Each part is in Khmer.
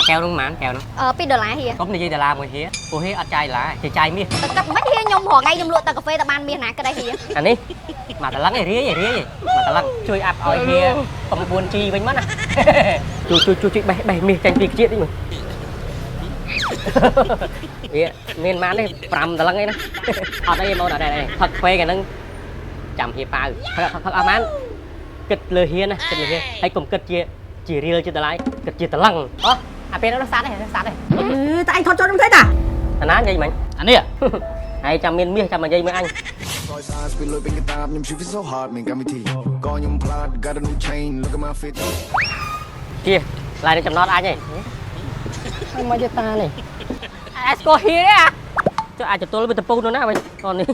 កែវនោះប៉ុន្មានកែវនោះ 2ដុល្លារហៀ កុំនិយាយដុល្លារមួយហៀព្រោះហៀអត់ចាយដុល្លារគេចាយមាស តែគិតមិនហៀខ្ញុំរាល់ថ្ងៃខ្ញុំលក់តែកាហ្វេតែបានមាសណាគិតឲ្យហៀ អានេះមកតឡឹងឯរាយរាយមកតឡឹងជួយអាប់ឲ្យហៀ 9G វិញមកណាជួយជួយជួយបេះបេះមាសចាញ់ពីខ្ជាតិតិចមើលវាមានប៉ុន្មានទេ5តឡឹងឯណាអត់អីមកអត់ដែរផឹកខ្វេកាហ្នឹងចាំហៀប៉ាវផឹកផឹកអស់បានគិតលើហៀណាគិតលើហៀហើយកុំគិតជារៀលជាដុល្លារគិតជាតឡឹងអូអាពេលនោះសាត់ទេសាត់ទេ តែអញថតចូលខ្ញុំទេតា អាណានិយាយមិញ អានេះ ហើយចាំមានមាសចាំនិយាយមើលអញ រយសាស្ពីលុយពេញកតាបខ្ញុំ she feel so hard មានកម្មវិធីក៏ខ្ញុំផ្លាត got a new chain look at my fit ជាឡាយនឹងចំណតអញឯងហើយមកយកតានេះអាស្គាល់ហៀទេអាចុះអាចទល់វាតពូននោះណាវិញអូននេះ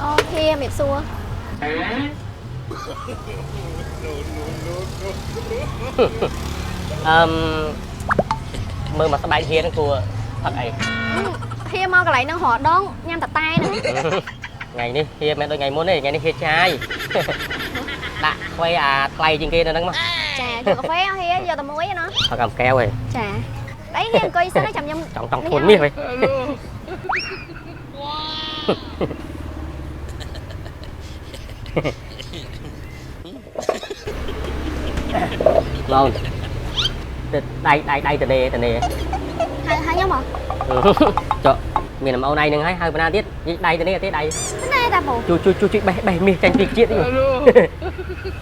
អូហៀមៀបសួរ អឺមមើលមកស្បែកហៀហ្នឹងគួរផឹកអី ហៀមកកន្លែងហ្នឹងរដងញ៉ាំតតែហ្នឹង ថ្ងៃនេះហៀមិនដូចថ្ងៃមុនទេថ្ងៃនេះហៀចាយដាក់ខ្វេអាថ្លៃជាងគេនៅហ្នឹងមក ចាយកកាហ្វេហៀយកតែមួយណា ផឹកអាមកែវឯង ចាអីហៀអង្គុយសិនចាំខ្ញុំ ចង់ចង់ធួនមាសវិញឡូនទៅដៃដៃដៃតនេតនេ ហើយហើយខ្ញុំហ៎ ចុះមានអំអូនឯងនឹងហើយហៅបណ្ណាទៀតនិយាយដៃទៅនេះទេដៃ ណែតាពូ ជួយជួយជួយជួយបេះបេះមាសចាញ់ពីខ្ជាតិនេះ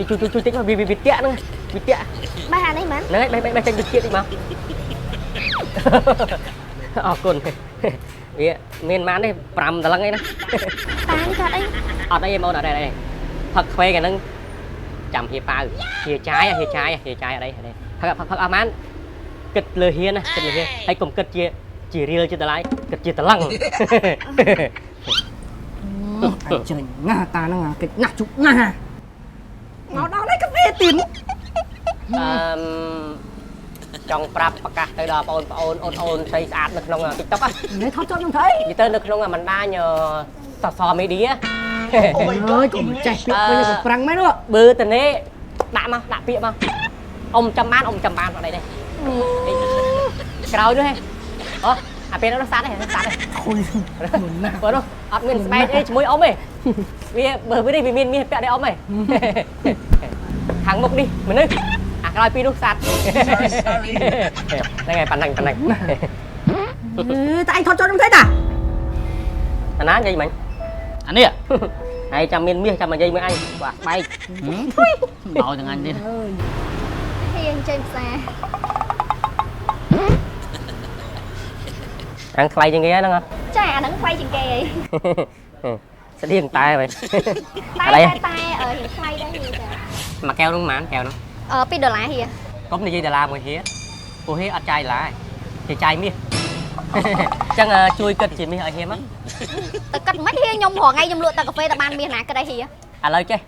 ជួយជួយជួយតិចមកវាវាតាក់ហ្នឹងវាតាក់ បេះអានេះមែន ហ្នឹងហើយបេះបេះបេះចាញ់ពីខ្ជាតិតិចមកអរគុណវាមានប៉ុន្មានទេ5តឡឹងឯណា តានេះគាត់អី អត់អីទេបងអត់អីទេផឹកខ្វេកាហ្នឹងចាំហៀប៉ាវហៀចាយហៀចាយហៀចាយអត់អីទេផឹកផឹកផឹកអស់បានគិតលើហៀណាគិតលើហៀហើយកុំគិតជារៀលជាដុល្លារគិតជាតឡឹង អញច្រេញណាស់តាហ្នឹងអាកិច្ចណាស់ជុកណាស់មកដល់នេះកាហ្វេទៀត អឺមចង់ប្រាប់ប្រកាសទៅដល់បងប្អូនអូនអូនស្រីស្អាតនៅក្នុង TikTok នេះថតចូលខ្ញុំទេ និយាយទៅនៅក្នុងបណ្ដាញ social media អើយកុំចេះពាក្យវិញកុំប្រឹងមែននោះ បើតនេះដាក់មកដាក់ពាក្យមកអ៊ំចាំបានអ៊ំចាំបានអត់អីទេក្រោយនោះហេអូអាពេលនោះសាត់ទេសាត់ទេ ខុយណាស់ បើនោះអត់មានស្បែកអីជាមួយអ៊ំទេវាបើវានេះវាមានមាសពាក់ដែរអ៊ំទេខាងមុខនេះមនុស្សអាក្រោយពីនោះសត្វហ្នឹងហើយប៉ណ្ណឹងប៉ណ្ណឹង តែអញថតចូលខ្ញុំទេតា អាណានិយាយមិញ អានេះ ហើយចាំមានមាសចាំនិយាយមើលអញបាទស្បែក ឲ្យទាំងអញទៀត ហៀអញ្ជើញផ្សារ ខាងថ្លៃជាងគេហ្នឹង ចាអាហ្នឹងថ្លៃជាងគេអី ស្តៀងតែវិញ តែតែតែរៀងថ្លៃដែរហៀចា មួយកែវហ្នឹងប៉ុន្មានកែវហ្នឹង 2ដុល្លារហៀ កុំនិយាយដុល្លារមួយហៀព្រោះហៀអត់ចាយដុល្លារគេចាយមាសអញ្ចឹងជួយគិតជាមាសឲ្យហៀមក តែគិតមិនហៀខ្ញុំរាល់ថ្ងៃខ្ញុំលក់តែកាហ្វេតែបានមាសណាគិតឲ្យហៀ ឥឡូវចេះ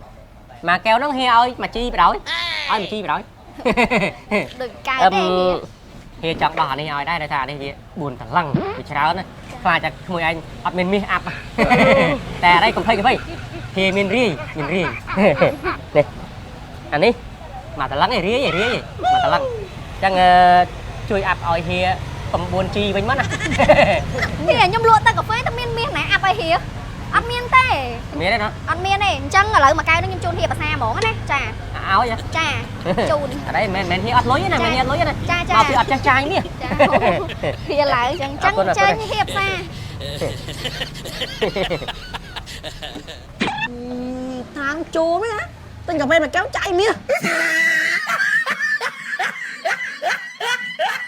មួយកែវហ្នឹងហៀឲ្យមួយជីបដ ாய் ឲ្យមួយជីបដ ாய் ដូចកើតទេហៀ ហៀចង់ដោះអានេះឲ្យដែរដោយសារអានេះវា4តឡឹងវាច្រើនណាខ្លាចតែក្មួយឯងអត់មានមាសអាប់តែអីកុំភ័យកុំភ័យហៀមានរាយមានរាយនេះអានេះមួយតឡឹងឯរាយរាយមួយតឡឹងអញ្ចឹងជួយអាប់ឲ្យហៀ 9G វិញមកណា ហៀខ្ញុំលក់តែកាហ្វេតែមានមាសណាអាប់ឲ្យហៀអត់មានទេ មានទេណា អត់មានទេអញ្ចឹងឥឡូវមួយកែវនេះខ្ញុំជូនហៀភាសាហ្មងណាចា ឲ្យ ចាជូន អត់អីមិនមែនហៀអត់លុយណាមិនហៀអត់លុយណា ចាចា មកពីអត់ចេះចាយមាស ចាហៀឡើងអញ្ចឹងចឹងចេញហៀភាសា តាងជូនណាទិញកាហ្វេមួយកែវចាយមាស